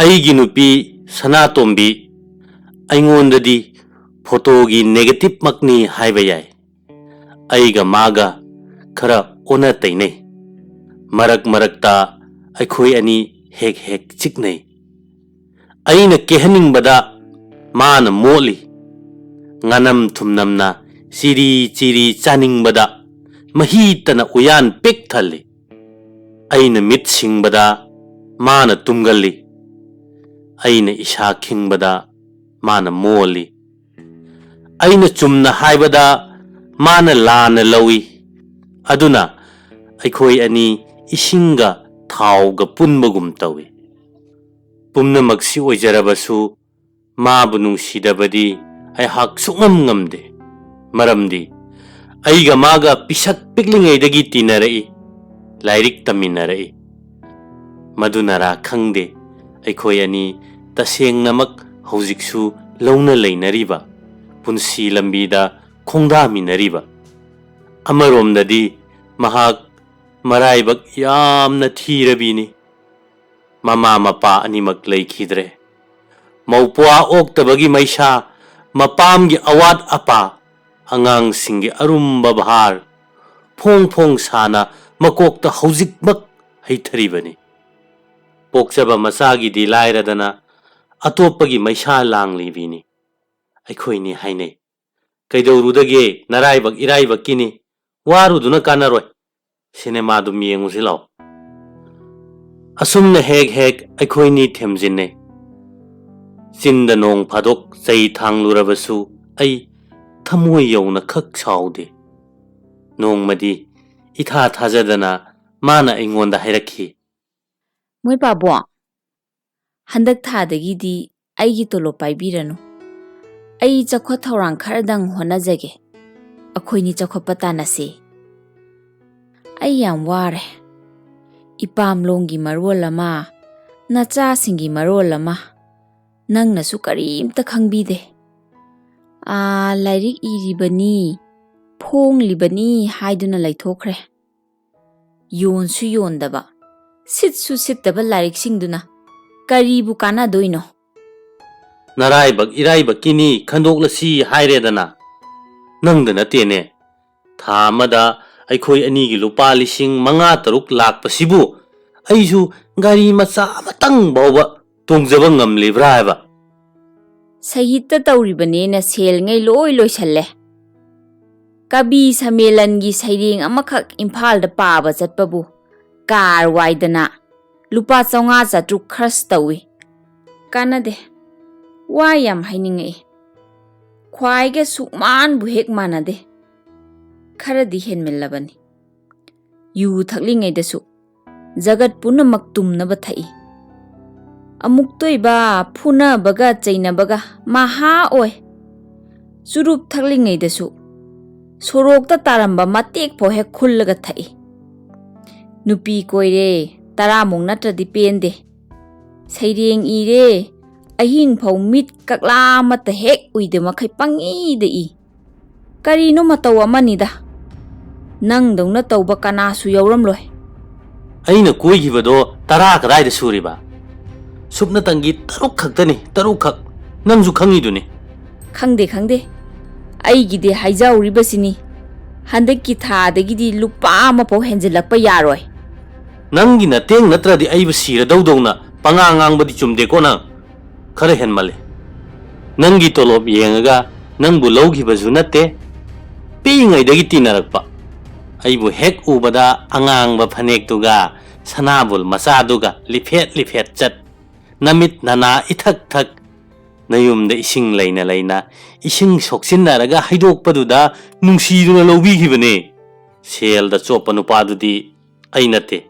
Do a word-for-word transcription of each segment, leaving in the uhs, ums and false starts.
ꯑꯩꯒꯤ ꯅꯨꯄꯤ ꯁꯅꯥꯇꯣꯝꯕꯤ ꯑꯩꯉꯣꯟꯗꯗꯤ ꯐꯣꯇꯣꯒꯤ ꯅꯦꯒꯦꯇꯤꯚꯃꯛꯅꯤ ꯍꯥꯏꯕ ꯌꯥꯏ꯫ ꯑꯩꯒ ꯃꯥꯒ ꯈꯔ ꯑꯣꯟꯅ ꯇꯩꯅꯩ꯫ ꯃꯔꯛ ꯃꯔꯛꯇ ꯑꯩꯈꯣꯏ ꯑꯅꯤ ꯍꯦꯛ ꯍꯦꯛ ꯆꯤꯛꯅꯩ꯫ ꯑꯩꯅ ꯀꯦꯍꯟꯅꯤꯡꯕꯗ ꯃꯥꯅ ꯃꯣꯠꯂꯤ꯫ ꯉꯥꯅꯝ ꯊꯨꯝꯅꯝꯅ ꯆꯤꯔꯤ ꯆꯤꯔꯤ ꯆꯥꯅꯤꯡꯕꯗ ꯃꯍꯤꯇꯅ ꯎꯌꯥꯟ ꯄꯤꯛ ꯊꯜꯂꯤ꯫ ꯑꯩꯅ ꯃꯤꯠ ꯁꯤꯡꯕꯗ ꯃꯥꯅ ꯇꯨꯝꯒꯜꯂꯤ꯫ ꯑꯩꯅ ꯏꯁꯥ ꯈꯤꯡꯕꯗ ꯃꯥꯅ ꯃꯣꯜꯂꯤ꯫ ꯑꯩꯅ ꯆꯨꯝꯅ ꯍꯥꯏꯕꯗ ꯃꯥꯅ ꯂꯥꯟꯅ ꯂꯧꯏ꯫ ꯑꯗꯨꯅ ꯑꯩꯈꯣꯏ ꯑꯅꯤ ꯏꯁꯤꯡꯒ ꯊꯥꯎꯒ ꯄꯨꯟꯕꯒꯨꯝ ꯇꯧꯏ꯫ ꯄꯨꯝꯅꯃꯛꯁꯤ ꯑꯣꯏꯖꯔꯕꯁꯨ ꯃꯥꯕꯨ ꯅꯨꯡꯁꯤꯗꯕꯗꯤ ꯑꯩꯍꯥꯛ ꯁꯨꯡꯉꯝ ꯉꯝꯗꯦ꯫ ꯃꯔꯝꯗꯤ ꯑꯩꯒ ꯃꯥꯒ ꯄꯤꯁꯛ ꯄꯤꯛꯂꯤꯉꯩꯗꯒꯤ ꯇꯤꯟꯅꯔꯛꯏ, ꯂꯥꯏꯔꯤꯛ ꯇꯝꯃꯤꯟꯅꯔꯛꯏ꯫ ꯃꯗꯨꯅꯔꯥ ꯈꯪꯗꯦ, ꯑꯩꯈꯣꯏ ꯑꯅꯤ ꯇꯁꯦꯡꯅꯃꯛ ꯍꯧꯖꯤꯛꯁꯨ ꯂꯧꯅ ꯂꯩꯅꯔꯤꯕ, ꯄꯨꯟꯁꯤ ꯂꯝꯕꯤꯗ ꯈꯣꯡꯗꯥꯃꯤꯟꯅꯔꯤꯕ꯫ ꯑꯃꯔꯣꯝꯗꯗꯤ ꯃꯍꯥꯛ ꯃꯔꯥꯏꯕꯛ ꯌꯥꯝꯅ ꯊꯤꯔꯕꯤꯅꯤ꯫ ꯃꯃꯥ ꯃꯄꯥ ꯑꯅꯤꯃꯛ ꯂꯩꯈꯤꯗ꯭ꯔꯦ꯫ ꯃꯧꯄ꯭ꯋꯥ ꯑꯣꯛꯇꯕꯒꯤ ꯃꯩꯁꯥ, ꯃꯄꯥꯝꯒꯤ ꯑꯋꯥꯠ ꯑꯄꯥ, ꯑꯉꯥꯡꯁꯤꯡꯒꯤ ꯑꯔꯨꯝꯕ ꯚꯥꯔ, ꯐꯣꯡ ꯐꯣꯡ ꯁꯥꯅ ꯃꯀꯣꯛꯇ ꯍꯧꯖꯤꯛꯃꯛ ꯍꯩꯊꯔꯤꯕꯅꯤ꯫ ꯄꯣꯛꯆꯕ ꯃꯆꯥꯒꯤꯗꯤ ꯂꯥꯏꯔꯗꯅ ꯑꯇꯣꯞꯄꯒꯤ ꯃꯩꯁꯥ ꯂꯥꯡꯂꯤꯕꯤꯅꯤ꯫ ꯑꯩꯈꯣꯏꯅꯤ ꯍꯥꯏꯅꯩ꯫ ꯀꯩꯗꯧꯔꯨꯗꯒꯦ, ꯅꯔꯥꯏꯕꯛ ꯏꯔꯥꯏꯕꯛꯀꯤꯅꯤ, ꯋꯥꯔꯨꯗꯨꯅ ꯀꯥꯟꯅꯔꯣꯏ꯫ ꯁꯤꯅꯦꯃꯥꯗꯨꯝ ꯌꯦꯡꯉꯨꯁꯤ ꯂꯥꯎ꯫ ꯑꯁꯨꯝꯅ ꯍꯦꯛ ꯍꯦꯛ ꯑꯩꯈꯣꯏꯅꯤ ꯊꯦꯝꯖꯤꯟꯅꯩ꯫ ꯆꯤꯟꯗ ꯅꯣꯡ ꯐꯥꯗꯣꯛ ꯆꯩ ꯊꯥꯡꯂꯨꯔꯕꯁꯨ ꯑꯩ ꯊꯃꯣꯏ ꯌꯧꯅ ꯈꯛ ꯁꯥꯎꯗꯦ꯫ ꯅꯣꯡꯃꯗꯤ ꯏꯊꯥ ꯊꯥꯖꯗꯅ ꯃꯥꯅ ꯑꯩꯉꯣꯟꯗ ꯍꯥꯏꯔꯛꯈꯤ꯫ ꯃꯣꯏ ꯄꯥꯕꯣ, ꯍꯟꯗꯛ ꯊꯥꯗꯒꯤꯗꯤ ꯑꯩꯒꯤ ꯇꯣꯂꯣꯞ ꯄꯥꯏꯕꯤꯔꯅꯨ꯫ ꯑꯩ ꯆꯥꯎꯈꯠ ꯊꯧꯔꯥꯡ ꯈꯔꯗꯪ ꯍꯣꯠꯅꯖꯒꯦ꯫ ꯑꯩꯈꯣꯏꯅꯤ ꯆꯥꯎꯈꯠꯄ ꯇꯥꯟꯅꯁꯤ꯫ ꯑꯩ ꯌꯥꯝ ꯋꯥꯔꯦ꯫ ꯏꯄꯥꯝꯂꯣꯝꯒꯤ ꯃꯔꯣꯜ ꯑꯃ, ꯅꯆꯥꯁꯤꯡꯒꯤ ꯃꯔꯣꯜ ꯑꯃ, ꯅꯪꯅꯁꯨ ꯀꯔꯤꯝꯇ ꯈꯪꯕꯤꯗꯦ꯫ ꯑꯥ, ꯂꯥꯏꯔꯤꯛ ꯏꯔꯤꯕꯅꯤ, ꯐꯣꯡꯂꯤꯕꯅꯤ ꯍꯥꯏꯗꯨꯅ ꯂꯩꯊꯣꯛꯈ꯭ꯔꯦ꯫ ꯌꯣꯟꯁꯨ ꯌꯣꯟꯗꯕ, ꯁꯤꯠꯁꯨ ꯁꯤꯠꯇꯕ ꯂꯥꯏꯔꯤꯛꯁꯤꯡꯗꯨꯅ ꯀꯔꯤꯕꯨ ꯀꯥꯟꯅꯗꯣꯏꯅꯣ? ꯅꯔꯥꯏꯕꯛ ꯏꯔꯥꯏꯕꯛꯀꯤꯅꯤ ꯈꯟꯗꯣꯛꯂꯁꯤ ꯍꯥꯏꯔꯦꯗꯅ꯫ ꯅꯪꯗ ꯅꯠꯇꯦꯅꯦ꯫ ꯊꯥ ꯑꯃꯗ ꯑꯩꯈꯣꯏ ꯑꯅꯤꯒꯤ ꯂꯨꯄꯥ ꯂꯤꯁꯤꯡ ꯃꯉꯥ ꯇꯔꯨꯛ ꯂꯥꯛꯄꯁꯤꯕꯨ ꯑꯩꯁꯨ ꯒꯥꯔꯤ ꯃꯆꯥ ꯑꯃꯇꯪ ꯐꯥꯎꯕ ꯇꯣꯡꯖꯕ ꯉꯝꯂꯤꯕ꯭ꯔꯥ ꯍꯥꯏꯕ? ꯁꯍꯤꯠꯇ ꯇꯧꯔꯤꯕꯅꯦꯅ ꯁꯦꯜꯉꯩ ꯂꯣꯏ ꯂꯣꯏꯁꯜꯂꯦ꯫ ꯀꯕꯤ ꯁꯃꯦꯂꯟꯒꯤ ꯁꯩꯔꯦꯡ ꯑꯃꯈꯛ ꯏꯝꯐꯥꯜꯗ ꯄꯥꯕ ꯆꯠꯄꯕꯨ ꯀꯥꯔ ꯋꯥꯏꯗꯅ ꯂꯨꯄꯥ ꯆꯥꯝꯃꯉꯥ ꯆꯥꯇ꯭ꯔꯨꯛ ꯈꯔꯆ ꯇꯧꯏ꯫ ꯀꯥꯟꯅꯗꯦ꯫ ꯋꯥ ꯌꯥꯝ ꯍꯥꯏꯅꯤꯡꯉꯛꯏ꯫ ꯈ꯭ꯋꯥꯏꯒ ꯁꯨꯛꯃꯥꯟꯕꯨ ꯍꯦꯛ ꯃꯥꯟꯅꯗꯦ꯫ ꯈꯔꯗꯤ ꯍꯦꯟꯃꯜꯂꯕꯅꯤ꯫ ꯌꯨ ꯊꯛꯂꯤꯉꯩꯗꯁꯨ ꯖꯒꯠ ꯄꯨꯝꯅꯃꯛ ꯇꯨꯝꯅꯕ ꯊꯛꯏ꯫ ꯑꯃꯨꯛꯇꯣꯏꯕ ꯐꯨꯅꯕꯒ ꯆꯩꯅꯕꯒ ꯃꯍꯥ ꯑꯣꯏ꯫ ꯆꯨꯔꯨꯞ ꯊꯛꯂꯤꯉꯩꯗꯁꯨ ꯁꯣꯔꯣꯛꯇ ꯇꯥꯔꯝꯕ ꯃꯇꯦꯛ ꯐꯥꯎ ꯍꯦꯛ ꯈꯨꯜꯂꯒ ꯊꯛꯏ꯫ ꯅꯨꯄꯤ ꯀꯣꯏꯔꯦ, ꯇꯔꯥꯃꯨꯛ ꯅꯠꯇ꯭ꯔꯗꯤ ꯄꯦꯟꯗꯦ꯫ ꯁꯩꯔꯦꯡ ꯏꯔꯦ, ꯑꯍꯤꯡ ꯐꯥꯎ ꯃꯤꯠ ꯀꯛꯂꯥ ꯑꯃꯠꯇ ꯍꯦꯛ ꯎꯏꯗ ꯃꯈꯩ ꯄꯪꯏꯗ ꯏ꯫ ꯀꯔꯤꯅꯣ ꯃꯇꯧ ꯑꯃꯅꯤꯗ꯫ ꯅꯪꯗꯧꯅ ꯇꯧꯕ ꯀꯅꯥꯁꯨ ꯌꯥꯎꯔꯝꯂꯣꯏ꯫ ꯑꯩꯅ ꯀꯣꯏꯈꯤꯕꯗꯣ ꯇꯔꯥ ꯀꯗꯥꯏꯗ ꯁꯨꯔꯤꯕ? ꯁꯨꯞꯅꯇꯪꯒꯤ ꯇꯔꯨꯛ ꯈꯛꯇꯅꯤ, ꯇꯔꯨꯛꯈꯛ꯫ ꯅꯪꯁꯨ ꯈꯪꯉꯤꯗꯨꯅꯤ꯫ ꯈꯪꯗꯦ, ꯈꯪꯗꯦ꯫ ꯑꯩꯒꯤꯗꯤ ꯍꯥꯏꯖꯍꯧꯔꯤꯕꯁꯤꯅꯤ꯫ ꯍꯟꯗꯛꯀꯤ ꯊꯥꯗꯒꯤꯗꯤ ꯂꯨꯄꯥ ꯑꯃꯐꯥꯎ ꯍꯦꯟꯖꯤꯜꯂꯛꯄ ꯌꯥꯔꯣꯏ꯫ ꯅꯪꯒꯤ ꯅꯇꯦꯡ ꯅꯠꯇ꯭ꯔꯗꯤ ꯑꯩꯕꯨ ꯁꯤꯔꯗꯧꯗꯧꯅ ꯄꯉꯥꯡ ꯉꯥꯡꯕꯗꯤ ꯆꯨꯝꯗꯦꯀꯣ ꯅꯪ꯫ ꯈꯔ ꯍꯦꯟꯃꯜꯂꯦ꯫ ꯅꯪꯒꯤ ꯇꯣꯂꯣꯞ ꯌꯦꯡꯉꯒ ꯅꯪꯕꯨ ꯂꯧꯈꯤꯕꯁꯨ ꯅꯠꯇꯦ꯫ ꯄꯤꯛꯏꯉꯩꯗꯒꯤ ꯇꯤꯟꯅꯔꯛꯄ꯫ ꯑꯩꯕꯨ ꯍꯦꯛ ꯎꯕꯗ ꯑꯉꯥꯡꯕ ꯐꯅꯦꯛꯇꯨꯒ ꯁꯅꯥꯕꯨꯜ ꯃꯆꯥꯗꯨꯒ ꯂꯤꯐꯦꯠ ꯂꯤꯐꯦꯠ ꯆꯠ, ꯅꯃꯤꯠ ꯅꯅꯥ ꯏꯊꯛ ꯊꯛ, ꯅꯌꯨꯝꯗ ꯏꯁꯤꯡ ꯂꯩꯅ ꯂꯩꯅ ꯏꯁꯤꯡ ꯁꯣꯛꯆꯤꯟꯅꯔꯒ ꯍꯩꯗꯣꯛꯄꯗꯨꯗ ꯅꯨꯡꯁꯤꯗꯨꯅ ꯂꯧꯕꯤꯈꯤꯕꯅꯦ꯫ ꯁꯦꯜꯗ ꯆꯣꯞꯄ ꯅꯨꯄꯥꯗꯨꯗꯤ ꯑꯩ ꯅꯠꯇꯦ꯫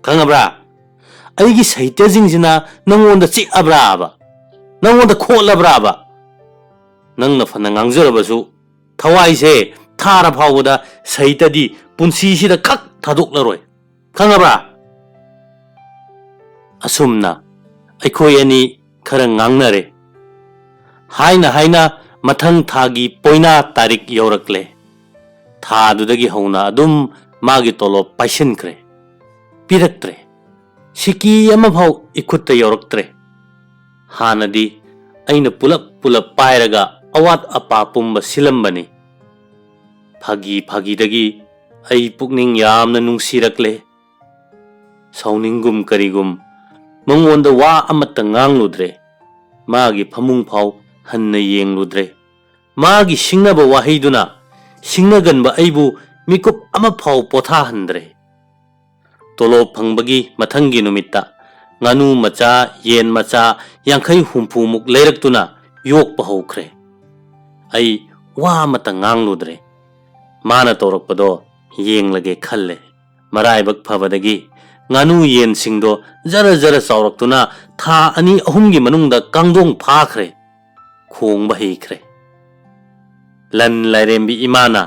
ꯈꯪꯉꯕ꯭ꯔꯥ? ꯑꯩꯒꯤ ꯁꯥꯍꯤꯇ꯭ꯌꯁꯤꯡꯁꯤꯅ ꯅꯪꯉꯣꯟꯗ ꯆꯤꯛꯑꯕ꯭ꯔꯥꯕ? ꯅꯪꯉꯣꯟꯗ ꯈꯣꯠꯂꯕ꯭ꯔꯥꯕ? ꯅꯪꯅ ꯐꯅ ꯉꯥꯡꯖꯔꯕꯁꯨ ꯊꯋꯥꯏꯁꯦ ꯊꯥꯔ ꯐꯥꯎꯕꯗ ꯁꯥꯍꯤꯇ꯭ꯌꯗꯤ ꯄꯨꯟꯁꯤꯁꯤꯗ ꯈꯛ ꯊꯥꯗꯣꯛꯂꯔꯣꯏ꯫ ꯈꯪꯉꯕ꯭ꯔꯥ? ꯑꯁꯨꯝꯅ ꯑꯩꯈꯣꯏ ꯑꯅꯤ ꯈꯔ ꯉꯥꯡꯅꯔꯦ꯫ ꯍꯥꯏꯅ ꯍꯥꯏꯅ ꯃꯊꯪ ꯊꯥꯒꯤ ꯄꯣꯏꯅꯥ ꯇꯥꯔꯤꯛ ꯌꯧꯔꯛꯂꯦ꯫ ꯊꯥꯗꯨꯗꯒꯤ ꯍꯧꯅ ꯑꯗꯨꯝ ꯃꯥꯒꯤ ꯇꯣꯂꯣꯞ ꯄꯥꯏꯁꯤꯟꯈ꯭ꯔꯦ꯫ ꯄꯤꯔꯛꯇ꯭ꯔꯦ꯫ ꯁꯤꯀꯤ ꯑꯃꯐꯥꯎ ꯏꯈꯨꯠꯇ ꯌꯧꯔꯛꯇ꯭ꯔꯦ꯫ ꯍꯥꯟꯅꯗꯤ ꯑꯩꯅ ꯄꯨꯂꯞ ꯄꯨꯂꯞ ꯄꯥꯏꯔꯒ ꯑꯋꯥꯠ ꯑꯄꯥ ꯄꯨꯝꯕ ꯁꯤꯜꯂꯝꯕꯅꯤ꯫ ꯐꯥꯒꯤ ꯐꯥꯒꯤꯗꯒꯤ ꯑꯩ ꯄꯨꯛꯅꯤꯡ ꯌꯥꯝꯅ ꯅꯨꯡꯁꯤꯔꯛꯂꯦ꯫ ꯁꯥꯎꯅꯤꯡꯒꯨꯝ ꯀꯔꯤꯒꯨꯝ ꯃꯉꯣꯟꯗ ꯋꯥ ꯑꯃꯠꯇ ꯉꯥꯡꯂꯨꯗ꯭ꯔꯦ꯫ ꯃꯥꯒꯤ ꯐꯃꯨꯡ ꯐꯥꯎ ꯍꯟꯅ ꯌꯦꯡꯂꯨꯗ꯭ꯔꯦ꯫ ꯃꯥꯒꯤ ꯁꯤꯡꯅꯕ ꯋꯥꯍꯩꯗꯨꯅ ꯁꯤꯡꯅꯒꯟꯕ ꯑꯩꯕꯨ ꯃꯤꯀꯨꯞ ꯑꯃꯐꯥꯎ ꯄꯣꯊꯥꯍꯟꯗ꯭ꯔꯦ꯫ ꯇꯣꯂꯣꯞ ꯐꯪꯕꯒꯤ ꯃꯊꯪꯒꯤ ꯅꯨꯃꯤꯠꯇ ꯉꯥꯅꯨ ꯃꯆꯥ, ꯌꯦꯟ ꯃꯆꯥ ꯌꯥꯡꯈꯩ ꯍꯨꯝꯐꯨꯃꯨꯛ ꯂꯩꯔꯛꯇꯨꯅ ꯌꯣꯛꯄ ꯍꯧꯈ꯭ꯔꯦ꯫ ꯑꯩ ꯋꯥ ꯑꯃꯠꯇ ꯉꯥꯡꯂꯨꯗ꯭ꯔꯦ꯫ ꯃꯥꯅ ꯇꯧꯔꯛꯄꯗꯣ ꯌꯦꯡꯂꯒꯦ ꯈꯜꯂꯦ꯫ ꯃꯔꯥꯏꯕꯛ ꯐꯕꯗꯒꯤ ꯉꯥꯅꯨ ꯌꯦꯟꯁꯤꯡꯗꯣ ꯖꯔ ꯖꯔ ꯆꯥꯎꯔꯛꯇꯨꯅ ꯊꯥ ꯑꯅꯤ ꯑꯍꯨꯝꯒꯤ ꯃꯅꯨꯡꯗ ꯀꯥꯡꯗꯣꯡ ꯐꯥꯈ꯭ꯔꯦ꯫ ꯈꯣꯡꯕ ꯍꯩꯈ꯭ꯔꯦ꯫ ꯂꯟ ꯂꯥꯏꯔꯦꯝꯕꯤ ꯏꯃꯥꯅ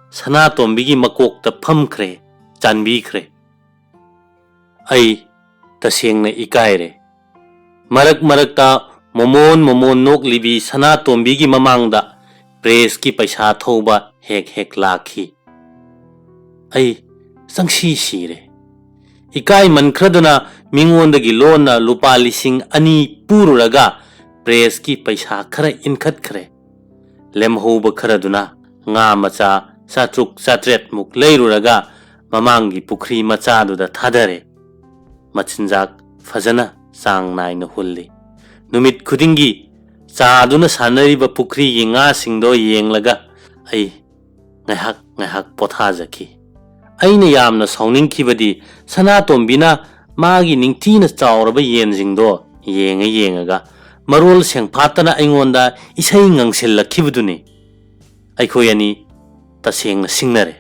ꯁꯅꯥꯇꯣꯝꯕꯤꯒꯤ ꯃꯀꯣꯛꯇ ꯐꯝꯈ꯭ꯔꯦ, ꯆꯥꯟꯕꯤꯈ꯭ꯔꯦ꯫ ꯑꯩ ꯇꯁꯦꯡꯅ ꯏꯀꯥꯏꯔꯦ꯫ ꯃꯔꯛ ꯃꯔꯛꯇ ꯃꯣꯃꯣꯟ ꯃꯣꯃꯣꯟ ꯅꯣꯛꯂꯤꯕꯤ ꯁꯅꯥꯇꯣꯝꯕꯤꯒꯤ ꯃꯃꯥꯡꯗ ꯄ꯭ꯔꯦꯁꯀꯤ ꯄꯩꯁꯥ ꯊꯧꯕ ꯍꯦꯛ ꯍꯦꯛ ꯂꯥꯛꯈꯤ꯫ ꯑꯩ ꯆꯪꯁꯤ ꯁꯤꯔꯦ꯫ ꯏꯀꯥꯏꯃꯟꯈ꯭ꯔꯗꯨꯅ ꯃꯤꯉꯣꯟꯗꯒꯤ ꯂꯣꯟꯅ ꯂꯨꯄꯥ ꯂꯤꯁꯤꯡ ꯑꯅꯤ ꯄꯨꯔꯨꯔꯒ ꯄ꯭ꯔꯦꯁꯀꯤ ꯄꯩꯁꯥ ꯈꯔ ꯏꯟꯈꯠꯈ꯭ꯔꯦ꯫ ꯂꯦꯝꯍꯧꯕ ꯈꯔꯗꯨꯅ ꯉꯥ ꯃꯆꯥ ꯆꯥꯇ꯭ꯔꯨꯛ ꯆꯥꯇ꯭ꯔꯦꯠꯃꯨꯛ ꯂꯩꯔꯨꯔꯒ ꯃꯃꯥꯡꯒꯤ ꯄꯨꯈ꯭ꯔꯤ ꯃꯆꯥꯗꯨꯗ ꯊꯥꯗꯔꯦ꯫ ꯃꯆꯤꯟꯖꯥꯛ ꯐꯖꯅ ꯆꯥꯡ ꯅꯥꯏꯅ ꯍꯨꯜꯂꯤ꯫ ꯅꯨꯃꯤꯠ ꯈꯨꯗꯤꯡꯒꯤ ꯆꯥꯗꯨꯅ ꯁꯥꯟꯅꯔꯤꯕ ꯄꯨꯈ꯭ꯔꯤꯒꯤ ꯉꯥꯁꯤꯡꯗꯣ ꯌꯦꯡꯂꯒ ꯑꯩ ꯉꯥꯏꯍꯥꯛ ꯉꯥꯏꯍꯥꯛ ꯄꯣꯊꯥꯖꯈꯤ꯫ ꯑꯩꯅ ꯌꯥꯝꯅ ꯁꯥꯎꯅꯤꯡꯈꯤꯕꯗꯤ ꯁꯅꯥꯇꯣꯝꯕꯤꯅ ꯃꯥꯒꯤ ꯅꯤꯡꯊꯤꯅ ꯆꯥꯎꯔꯕ ꯌꯦꯟꯁꯤꯡꯗꯣ ꯌꯦꯡꯉ ꯌꯦꯡꯉꯒ ꯃꯔꯣꯜ ꯁꯦꯡꯐꯥꯠꯇꯅ ꯑꯩꯉꯣꯟꯗ ꯏꯁꯩ ꯉꯪꯁꯤꯜꯂꯛꯈꯤꯕꯗꯨꯅꯤ꯫ ꯑꯩꯈꯣꯏ ꯑꯅꯤ ꯇꯁꯦꯡꯅ ꯁꯤꯡꯅꯔꯦ꯫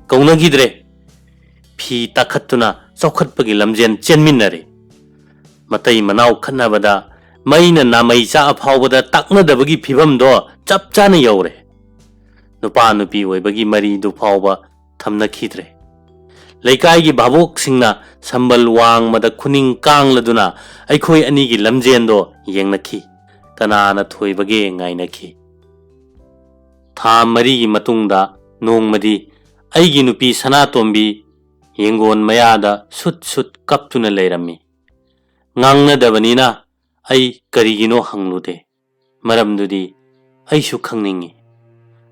ꯀꯧꯅꯈꯤꯗ꯭ꯔꯦ꯫ ꯐꯤ ꯇꯥꯈꯠꯇꯨꯅ ꯆꯥꯎꯈꯠꯄꯒꯤ ꯂꯝꯖꯦꯟ ꯆꯦꯟꯃꯤꯟꯅꯔꯦ꯫ ꯃꯇꯩ ꯃꯅꯥꯎ ꯈꯠꯅꯕꯗ ꯃꯩꯅ ꯅꯥꯃꯩ ꯆꯥꯛꯑ ꯐꯥꯎꯕꯗ ꯇꯥꯛꯅꯗꯕꯒꯤ ꯐꯤꯕꯝꯗꯣ ꯆꯞ ꯆꯥꯅ ꯌꯧꯔꯦ꯫ ꯅꯨꯄꯥ ꯅꯨꯄꯤ ꯑꯣꯏꯕꯒꯤ ꯃꯔꯤꯗꯨ ꯐꯥꯎꯕ ꯊꯝꯅꯈꯤꯗ꯭ꯔꯦ꯫ ꯂꯩꯀꯥꯏꯒꯤ ꯚꯥꯕꯣꯛꯁꯤꯡꯅ ꯁꯝꯕꯜ ꯋꯥꯡꯃꯗ ꯈꯨꯅꯤꯡ ꯀꯥꯡꯂꯗꯨꯅ ꯑꯩꯈꯣꯏ ꯑꯅꯤꯒꯤ ꯂꯝꯖꯦꯟꯗꯣ ꯌꯦꯡꯅꯈꯤ꯫ ꯀꯅꯥꯅ ꯊꯣꯏꯕꯒꯦ ꯉꯥꯏꯅꯈꯤ꯫ ꯊꯥ ꯃꯔꯤꯒꯤ ꯃꯇꯨꯡꯗ ꯅꯣꯡꯃꯗꯤ ꯑꯩꯒꯤ ꯅꯨꯄꯤ ꯁꯅꯥꯇꯣꯝꯕꯤ ꯌꯦꯡꯒꯣꯟ ꯃꯌꯥꯗ ꯁꯨꯠ ꯁꯨꯠ ꯀꯞꯇꯨꯅ ꯂꯩꯔꯝꯃꯤ꯫ ꯉꯥꯡꯅꯗꯕꯅꯤꯅ ꯑꯩ ꯀꯔꯤꯒꯤꯅꯣ ꯍꯪꯂꯨꯗꯦ꯫ ꯃꯔꯝꯗꯨꯗꯤ ꯑꯩꯁꯨ ꯈꯪꯅꯤꯡꯏ꯫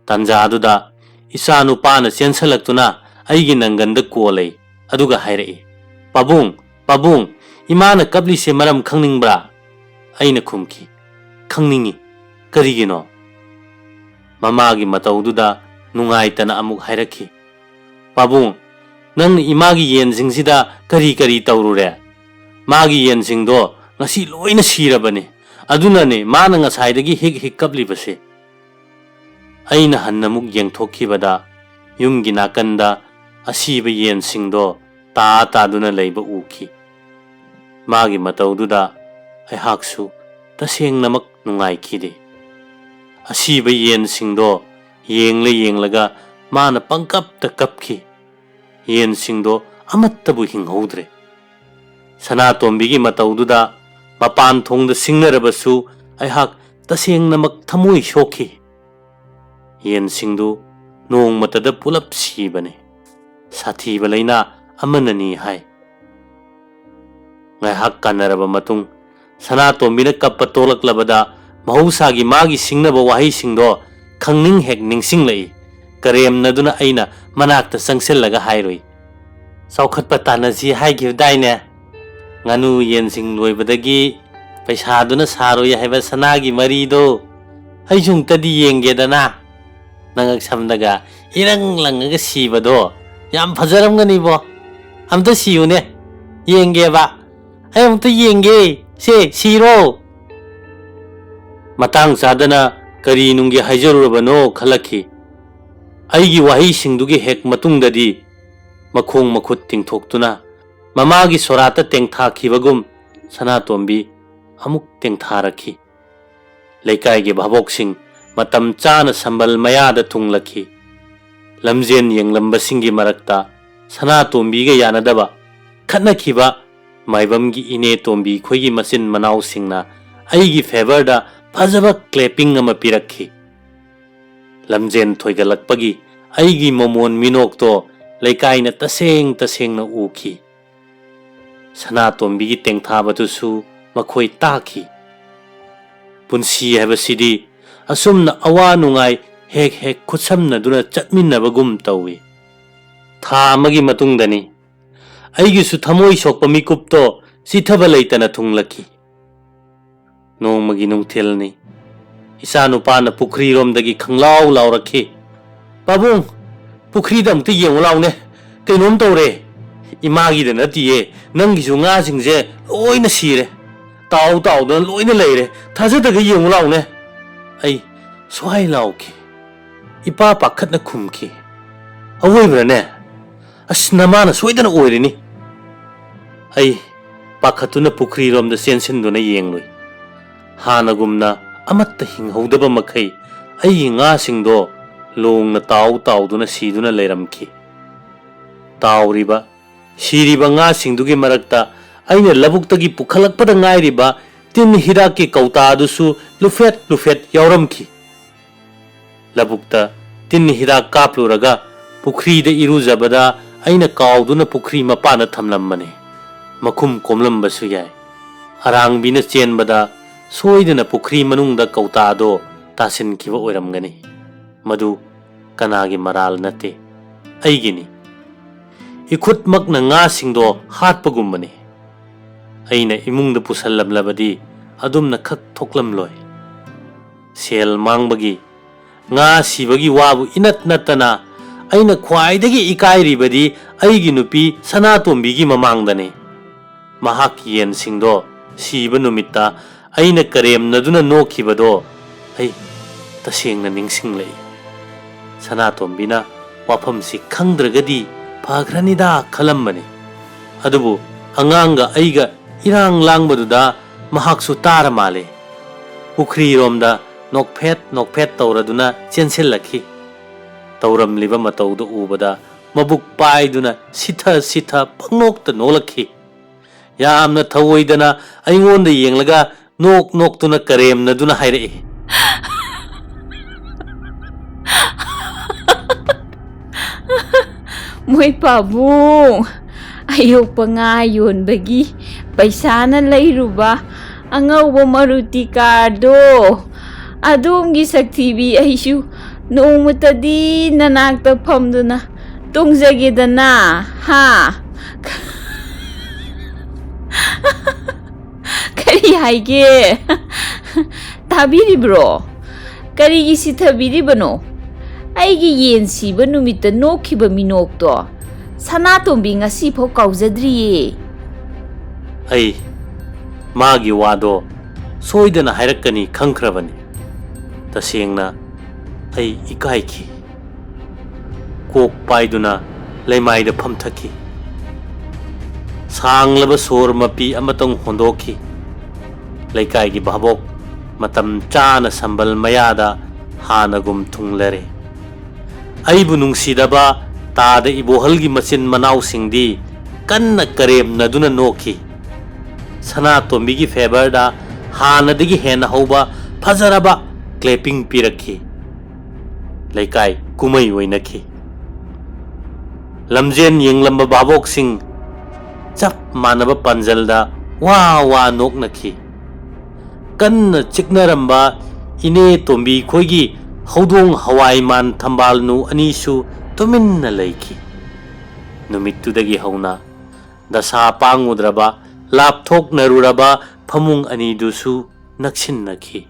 ꯇꯥꯟꯖꯥꯗꯨꯗ ꯏꯆꯥ ꯅꯨꯄꯥꯅ ꯆꯦꯟꯁꯜꯂꯛꯇꯨꯅ ꯑꯩꯒꯤ ꯅꯪꯒꯟꯗ ꯀꯣꯜꯂꯩ, ꯑꯗꯨꯒ ꯍꯥꯏꯔꯛꯏ, "ꯄꯥꯕꯨꯡ, ꯄꯥꯕꯨꯡ, ꯏꯃꯥꯅ ꯀꯞꯂꯤꯁꯦ ꯃꯔꯝ ꯈꯪꯅꯤꯡꯕ꯭ꯔꯥ?" ꯑꯩꯅ ꯈꯨꯝꯈꯤ, "ꯈꯪꯅꯤꯡꯏ꯫ ꯀꯔꯤꯒꯤꯅꯣ?" ꯃꯃꯥꯒꯤ ꯃꯇꯧꯗꯨꯗ ꯅꯨꯡꯉꯥꯏꯇꯅ ꯑꯃꯨꯛ ꯍꯥꯏꯔꯛꯈꯤ, "ꯄꯥꯕꯨꯡ, ꯅꯪꯅ ꯏꯃꯥꯒꯤ ꯌꯦꯟꯁꯤꯡꯁꯤꯗ ꯀꯔꯤ ꯀꯔꯤ ꯇꯧꯔꯨꯔꯦ? ꯃꯥꯒꯤ ꯌꯦꯟꯁꯤꯡꯗꯣ ꯉꯁꯤ ꯂꯣꯏꯅ ꯁꯤꯔꯕꯅꯤ꯫ ꯑꯗꯨꯅꯅꯦ ꯃꯥꯅ ꯉꯁꯥꯏꯗꯒꯤ ꯍꯤꯛ ꯍꯤꯛ ꯀꯞꯂꯤꯕꯁꯦ꯫" ꯑꯩꯅ ꯍꯟꯅ ꯑꯃꯨꯛ ꯌꯦꯡꯊꯣꯛꯈꯤꯕꯗ ꯌꯨꯝꯒꯤ ꯅꯥꯀꯟꯗ ꯑꯁꯤꯕ ꯌꯦꯟꯁꯤꯡꯗꯣ ꯇꯥ ꯇꯥꯗꯨꯅ ꯂꯩꯕ ꯎꯈꯤ꯫ ꯃꯥꯒꯤ ꯃꯇꯧꯗꯨꯗ ꯑꯩꯍꯥꯛꯁꯨ ꯇꯁꯦꯡꯅꯃꯛ ꯅꯨꯡꯉꯥꯏꯈꯤꯗꯦ꯫ ꯑꯁꯤꯕ ꯌꯦꯟꯁꯤꯡꯗꯣ ꯌꯦꯡꯂ ꯌꯦꯡꯂꯒ ꯃꯥꯅ ꯄꯪꯀꯞꯇ ꯀꯞꯈꯤ꯫ ꯌꯦꯟꯁꯤꯡꯗꯣ ꯑꯃꯠꯇꯕꯨ ꯍꯤꯡꯍꯧꯗ꯭ꯔꯦ꯫ ꯁꯅꯥꯇꯣꯝꯕꯤꯒꯤ ꯃꯇꯧꯗꯨꯗ ꯃꯄꯥꯟ ꯊꯣꯡꯗ ꯁꯤꯡꯅꯔꯕꯁꯨ ꯑꯩꯍꯥꯛ ꯇꯁꯦꯡꯅꯃꯛ ꯊꯃꯣꯏ ꯁꯣꯛꯈꯤ꯫ ꯌꯦꯟꯁꯤꯡꯗꯨ ꯅꯣꯡꯃꯇꯗ ꯄꯨꯂꯞ ꯁꯤꯕꯅꯤ꯫ ꯁꯥꯊꯤꯕ ꯂꯥꯏꯅꯥ ꯑꯃꯅꯅꯤ ꯍꯥꯏ꯫ ꯉꯥꯏꯍꯥꯛ ꯀꯥꯟꯅꯔꯕ ꯃꯇꯨꯡ, ꯁꯅꯥꯇꯣꯝꯕꯤꯅ ꯀꯞꯄ ꯇꯣꯛꯂꯛꯂꯕꯗ ꯃꯍꯧꯁꯥꯒꯤ ꯃꯥꯒꯤ ꯁꯤꯡꯅꯕ ꯋꯥꯍꯩꯁꯤꯡꯗꯣ ꯈꯪꯅꯤꯡ ꯍꯦꯛ ꯅꯤꯡꯁꯤꯡꯂꯛꯏ꯫ ꯀꯔꯦꯝꯅꯗꯨꯅ ꯑꯩꯅ ꯃꯅꯥꯛꯇ ꯆꯪꯁꯤꯜꯂꯒ ꯍꯥꯏꯔꯨꯏ, "ꯆꯥꯎꯈꯠꯄ ꯇꯥꯟꯅꯁꯤ ꯍꯥꯏꯈꯤꯕꯗꯥꯏꯅꯦ? ꯉꯥꯅꯨ ꯌꯦꯟꯁꯤꯡ ꯂꯣꯏꯕꯗꯒꯤ ꯄꯩꯁꯥꯗꯨꯅ ꯁꯥꯔꯣꯏ ꯍꯥꯏꯕ ꯁꯅꯥꯒꯤ ꯃꯔꯤꯗꯣ ꯑꯩꯁꯨ ꯑꯃꯨꯛꯇꯗꯤ ꯌꯦꯡꯒꯦꯗꯅ꯫ ꯅꯉꯛ ꯁꯝꯗꯒ ꯏꯔꯪ ꯂꯪꯉꯒ ꯁꯤꯕꯗꯣ ꯌꯥꯝ ꯐꯖꯔꯝꯒꯅꯤꯕꯣ꯫ ꯑꯝꯇ ꯁꯤꯌꯨꯅꯦ, ꯌꯦꯡꯒꯦꯕ꯫ ꯑꯩ ꯑꯃꯨꯛꯇ ꯌꯦꯡꯒꯦ꯫ ꯁꯦ, ꯁꯤꯔꯣ!" ꯃꯇꯥꯡ ꯆꯥꯗꯅ ꯀꯔꯤ ꯅꯨꯡꯒꯤ ꯍꯥꯏꯖꯔꯨꯔꯕꯅꯣ ꯈꯜꯂꯛꯈꯤ꯫ ꯑꯩꯒꯤ ꯋꯥꯍꯩꯁꯤꯡꯗꯨꯒꯤ ꯍꯦꯛ ꯃꯇꯨꯡꯗꯗꯤ ꯃꯈꯣꯡ ꯃꯈꯨꯠ ꯇꯤꯡꯊꯣꯛꯇꯨꯅ ꯃꯃꯥꯒꯤ ꯁꯣꯔꯥꯠꯇ ꯇꯦꯡꯊꯥꯈꯤꯕꯒꯨꯝ ꯁꯅꯥꯇꯣꯝꯕꯤ ꯑꯃꯨꯛ ꯇꯦꯡꯊꯥꯔꯛꯈꯤ꯫ ꯂꯩꯀꯥꯏꯒꯤ ꯚꯥꯕꯣꯛꯁꯤꯡ ꯃꯇꯝ ꯆꯥꯅ ꯁꯝꯕꯜ ꯃꯌꯥꯗ ꯊꯨꯡꯂꯛꯈꯤ꯫ ꯂꯝꯖꯦꯟ ꯌꯦꯡꯂꯝꯕꯁꯤꯡꯒꯤ ꯃꯔꯛꯇ ꯁꯅꯥꯇꯣꯝꯕꯤꯒ ꯌꯥꯅꯗꯕ ꯈꯠꯅꯈꯤꯕ ꯃꯥꯏꯕꯝꯒꯤ ꯏꯅꯦ ꯇꯣꯝꯕꯤ ꯈꯣꯏꯒꯤ ꯃꯆꯤꯟ ꯃꯅꯥꯎꯁꯤꯡꯅ ꯑꯩꯒꯤ ꯐꯦꯚꯔꯗ ꯐꯖꯕ ꯀ꯭ꯂꯦꯄꯤꯡ ꯑꯃ ꯄꯤꯔꯛꯈꯤ꯫ ꯂꯝꯖꯦꯟ ꯊꯣꯏꯒꯠꯂꯛꯄꯒꯤ ꯑꯩꯒꯤ ꯃꯃꯣꯟ ꯃꯤꯅꯣꯛꯇꯣ ꯂꯩꯀꯥꯏꯅ ꯇꯁꯦꯡ ꯇꯁꯦꯡꯅ ꯎꯈꯤ꯫ ꯁꯅꯥꯇꯣꯝꯕꯤꯒꯤ ꯇꯦꯡꯊꯥꯕꯗꯨꯁꯨ ꯃꯈꯣꯏ ꯇꯥꯈꯤ꯫ ꯄꯨꯟꯁꯤ ꯍꯥꯏꯕꯁꯤꯗꯤ ꯑꯁꯨꯝꯅ ꯑꯋꯥ ꯅꯨꯡꯉꯥꯏ ꯍꯦꯛ ꯍꯦꯛ ꯈꯨꯠꯁꯝꯅꯗꯨꯅ ꯆꯠꯃꯤꯟꯅꯕꯒꯨꯝ ꯇꯧꯏ꯫ ꯊꯥ ꯑꯃꯒꯤ ꯃꯇꯨꯡꯗꯅꯤ꯫ ꯑꯩꯒꯤꯁꯨ ꯊꯃꯣꯏ ꯁꯣꯛꯄ ꯃꯤꯀꯨꯞꯇꯣ ꯆꯤꯊꯕ ꯂꯩꯇꯅ ꯊꯨꯡꯂꯛꯈꯤ꯫ ꯅꯣꯡꯃꯒꯤ ꯅꯨꯡꯊꯤꯜꯅꯤ꯫ ꯏꯆꯥꯅꯨꯄꯥꯅ ꯄꯨꯈ꯭ꯔꯤꯔꯣꯝꯗꯒꯤ ꯈꯪꯂꯥꯎ ꯂꯥꯎꯔꯛꯈꯤ, "ꯄꯥꯕꯨꯡ, ꯄꯨꯈ꯭ꯔꯤꯗ ꯑꯃꯨꯛꯇ ꯌꯦꯡꯉꯨ ꯂꯥꯎꯅꯦ꯫ ꯀꯩꯅꯣꯝ ꯇꯧꯔꯦ꯫ ꯏꯃꯥꯒꯤꯗ ꯅꯠꯇꯤꯌꯦ, ꯅꯪꯒꯤꯁꯨ ꯉꯥꯁꯤꯡꯁꯦ ꯂꯣꯏꯅ ꯁꯤꯔꯦ꯫ ꯇꯥꯎ ꯇꯥꯎꯗꯅ ꯂꯣꯏꯅ ꯂꯩꯔꯦ꯫ ꯊꯥꯖꯗꯒ ꯌꯦꯡꯉꯨ ꯂꯥꯎꯅꯦ꯫" ꯑꯩ ꯁ꯭ꯋꯥꯏ ꯂꯥꯎꯈꯤ꯫ ꯏꯄꯥ ꯄꯥꯈꯠꯅ ꯈꯨꯝꯈꯤ, "ꯑꯋꯣꯏꯕ꯭ꯔꯅꯦ? ꯑꯁ, ꯅꯃꯥꯅ ꯁꯣꯏꯗꯅ ꯑꯣꯏꯔꯤꯅꯤ꯫" ꯑꯩ ꯄꯥꯈꯠꯇꯨꯅ ꯄꯨꯈ꯭ꯔꯤꯔꯣꯝꯗ ꯆꯦꯟꯁꯤꯟꯗꯨꯅ ꯌꯦꯡꯂꯨꯏ꯫ ꯍꯥꯟꯅꯒꯨꯝꯅ ꯑꯃꯠꯇ ꯍꯤꯡꯍꯧꯗꯕ ꯃꯈꯩ ꯑꯩꯒꯤ ꯉꯥꯁꯤꯡꯗꯣ ꯂꯣꯡꯅ ꯇꯥꯎ ꯇꯥꯎꯗꯨꯅ ꯁꯤꯗꯨꯅ ꯂꯩꯔꯝꯈꯤ꯫ ꯇꯥꯎꯔꯤꯕ, ꯁꯤꯔꯤꯕ ꯉꯥꯁꯤꯡꯗꯨꯒꯤ ꯃꯔꯛꯇ ꯑꯩꯅ ꯂꯧꯕꯨꯛꯇꯒꯤ ꯄꯨꯈꯠꯂꯛꯄꯗ ꯉꯥꯏꯔꯤꯕ ꯇꯤꯟ ꯍꯤꯗꯥꯛꯀꯤ ꯀꯧꯇꯥ ꯑꯗꯨꯁꯨ ꯂꯨꯐꯦꯠ ꯂꯨꯐꯦꯠ ꯌꯥꯎꯔꯝꯈꯤ꯫ ꯂꯧꯕꯨꯛꯇ ꯇꯤꯟ ꯍꯤꯗꯥꯛ ꯀꯥꯞꯂꯨꯔꯒ ꯄꯨꯈ꯭ꯔꯤꯗ ꯏꯔꯨꯖꯕꯗ ꯑꯩꯅ ꯀꯥꯎꯗꯨꯅ ꯄꯨꯈ꯭ꯔꯤ ꯃꯄꯥꯟꯗ ꯊꯝꯂꯝꯕꯅꯤ꯫ ꯃꯈꯨꯝ ꯀꯣꯝꯂꯝꯕꯁꯨ ꯌꯥꯏ꯫ ꯑꯔꯥꯡꯕꯤꯅ ꯆꯦꯟꯕꯗ ꯁꯣꯏꯗꯅ ꯄꯨꯈ꯭ꯔꯤ ꯃꯅꯨꯡꯗ ꯀꯧꯇꯥꯗꯣ ꯇꯥꯁꯤꯟꯈꯤꯕ ꯑꯣꯏꯔꯝꯒꯅꯤ꯫ ꯃꯗꯨ ꯀꯅꯥꯒꯤ ꯃꯔꯥꯜ ꯅꯠꯇꯦ, ꯑꯩꯒꯤꯅꯤ꯫ ꯏꯈꯨꯠꯃꯛꯅ ꯉꯥꯁꯤꯡꯗꯣ ꯍꯥꯠꯄꯒꯨꯝꯕꯅꯤ꯫ ꯑꯩꯅ ꯏꯃꯨꯡꯗ ꯄꯨꯁꯜꯂꯝꯂꯕꯗꯤ ꯑꯗꯨꯝꯅ ꯈꯛ ꯊꯣꯛꯂꯝꯂꯣꯏ꯫ ꯁꯦꯜ ꯃꯥꯡꯕꯒꯤ, ꯉꯥ ꯁꯤꯕꯒꯤ ꯋꯥꯕꯨ ꯏꯅꯠ ꯅꯠꯇꯅ ꯑꯩꯅ ꯈ꯭ꯋꯥꯏꯗꯒꯤ ꯏꯀꯥꯏꯔꯤꯕꯗꯤ ꯑꯩꯒꯤ ꯅꯨꯄꯤ ꯁꯅꯥꯇꯣꯝꯕꯤꯒꯤ ꯃꯃꯥꯡꯗꯅꯤ꯫ ꯃꯍꯥꯛꯀꯤ ꯌꯦꯟꯁꯤꯡꯗꯣ ꯁꯤꯕ ꯅꯨꯃꯤꯠꯇ ꯑꯩꯅ ꯀꯔꯦꯝꯅꯗꯨꯅ ꯅꯣꯛꯈꯤꯕꯗꯣ ꯑꯩ ꯇꯁꯦꯡꯅ ꯅꯤꯡꯁꯤꯡꯂꯛꯏ꯫ ꯁꯅꯥꯇꯣꯝꯕꯤꯅ ꯋꯥꯐꯝꯁꯤ ꯈꯪꯗ꯭ꯔꯒꯗꯤ ꯐꯈ꯭ꯔꯅꯤꯗꯥ ꯈꯜꯂꯝꯕꯅꯤ꯫ ꯑꯗꯨꯕꯨ ꯑꯉꯥꯡꯒ ꯑꯩꯒ ꯏꯔꯥꯡ ꯂꯥꯡꯕꯗꯨꯗ ꯃꯍꯥꯛꯁꯨ ꯇꯥꯔ ꯃꯥꯜꯂꯦ꯫ ꯄꯨꯈ꯭ꯔꯤꯔꯣꯝꯗ ꯅꯣꯛꯐꯦꯠ ꯅꯣꯛꯐꯦꯠ ꯇꯧꯔꯗꯨꯅ ꯆꯦꯟꯁꯤꯜꯂꯛꯈꯤ꯫ ꯇꯧꯔꯝꯂꯤꯕ ꯃꯇꯧꯗꯨ ꯎꯕꯗ ꯃꯕꯨꯛ ꯄꯥꯏꯗꯨꯅ ꯁꯤꯊ ꯁꯤꯊ ꯄꯪꯅꯣꯛꯇ ꯅꯣꯛꯂꯛꯈꯤ꯫ ꯌꯥꯝꯅ ꯊꯧꯑꯣꯏꯗꯅ ꯑꯩꯉꯣꯟꯗ ꯌꯦꯡꯂꯒ ꯅꯣꯛ ꯅꯣꯛꯇꯨꯅ ꯀꯔꯦꯝꯅꯗꯨꯅ ꯍꯥꯏꯔꯛꯏ꯫ ꯃꯣꯏ ꯄꯥꯕꯨꯡ, ꯑꯌꯣꯛꯄ ꯉꯥ ꯌꯣꯟꯕꯒꯤ ꯄꯩꯁꯥꯅ ꯂꯩꯔꯨꯕ ꯑꯉꯧꯕ ꯃꯔꯨꯇꯤ ꯀꯥꯔꯗꯣ, ꯑꯗꯣꯝꯒꯤ ꯁꯛꯊꯤꯕꯤ ꯑꯩꯁꯨ ꯅꯣꯡꯃꯇꯗꯤ ꯅꯅꯥꯛꯇ ꯐꯝꯗꯨꯅ ꯇꯣꯡꯖꯒꯦꯗꯅ, ꯍꯥ? ꯀꯔꯤ ꯍꯥꯏꯒꯦ? ꯇꯥꯕꯤꯔꯤꯕ꯭ꯔꯣ? ꯀꯔꯤꯒꯤ ꯁꯤꯊꯕꯤꯔꯤꯕꯅꯣ? ꯑꯩꯒꯤ ꯌꯦꯟ ꯁꯤꯕ ꯅꯨꯃꯤꯠꯇ ꯅꯣꯛꯈꯤꯕ ꯃꯤꯅꯣꯛꯇꯣ ꯁꯅꯥꯇꯣꯝꯕꯤ ꯉꯁꯤꯐꯥꯎ ꯀꯥꯎꯖꯗ꯭ꯔꯤꯌꯦ꯫ ꯑꯩ ꯃꯥꯒꯤ ꯋꯥꯗꯣ ꯁꯣꯏꯗꯅ ꯍꯥꯏꯔꯛꯀꯅꯤ ꯈꯪꯈ꯭ꯔꯕꯅꯤ꯫ ꯇꯁꯦꯡꯅ ꯑꯩ ꯏꯀꯥꯏꯈꯤ꯫ ꯀꯣꯛ ꯄꯥꯏꯗꯨꯅ ꯂꯩꯃꯥꯏꯗ ꯐꯝꯊꯈꯤ꯫ ꯁꯥꯡꯂꯕ ꯁꯣꯔ ꯃꯄꯤ ꯑꯃꯇꯪ ꯍꯣꯟꯗꯣꯛꯈꯤ꯫ ꯂꯩꯀꯥꯏꯒꯤ ꯚꯥꯕꯣꯛ ꯃꯇꯝ ꯆꯥꯅ ꯁꯝꯕꯜ ꯃꯌꯥꯗ ꯍꯥꯟꯅꯒꯨꯝ ꯊꯨꯡꯂꯔꯦ꯫ ꯑꯩꯕꯨ ꯅꯨꯡꯁꯤꯗꯕ ꯇꯥꯗ ꯏꯕꯣꯍꯜꯒꯤ ꯃꯆꯤꯟ ꯃꯅꯥꯎꯁꯤꯡꯗꯤ ꯀꯟꯅ ꯀꯔꯦꯝꯅꯗꯨꯅ ꯅꯣꯛꯈꯤ꯫ ꯁꯅꯥꯇꯣꯝꯕꯤꯒꯤ ꯐꯦꯚꯔꯗ ꯍꯥꯟꯅꯗꯒꯤ ꯍꯦꯟꯅ ꯍꯧꯕ ꯐꯖꯔꯕ ꯀ꯭ꯂꯦꯄꯤꯡ ꯄꯤꯔꯛꯈꯤ꯫ ꯂꯩꯀꯥꯏ ꯀꯨꯝꯍꯩ ꯑꯣꯏꯅꯈꯤ꯫ ꯂꯝꯖꯦꯟ ꯌꯦꯡꯂꯝꯕ ꯚꯥꯕꯣꯛꯁꯤꯡ ꯆꯞ ꯃꯥꯟꯅꯕ ꯄꯥꯟꯖꯜꯗ ꯋꯥ ꯋꯥ ꯅꯣꯛꯅꯈꯤ꯫ ꯀꯟꯅ ꯆꯤꯛꯅꯔꯝꯕ ꯏꯅꯦ ꯇꯣꯝꯕꯤ ꯈꯣꯏꯒꯤ ꯍꯧꯗꯣꯡ ꯍꯋꯥꯏꯃꯥꯟ ꯊꯝꯕꯥꯜꯅꯨ ꯑꯅꯤꯁꯨ ꯇꯨꯃꯤꯟꯅ ꯂꯩꯈꯤ꯫ ꯅꯨꯃꯤꯠꯇꯨꯗꯒꯤ ꯍꯧꯅ ꯗꯁꯥ ꯄꯥꯡꯉꯨꯗ꯭ꯔꯕ, ꯂꯥꯞꯊꯣꯛꯅꯔꯨꯔꯕ ꯐꯃꯨꯡ ꯑꯅꯤꯗꯨꯁꯨ ꯅꯛꯁꯤꯟꯅꯈꯤ꯫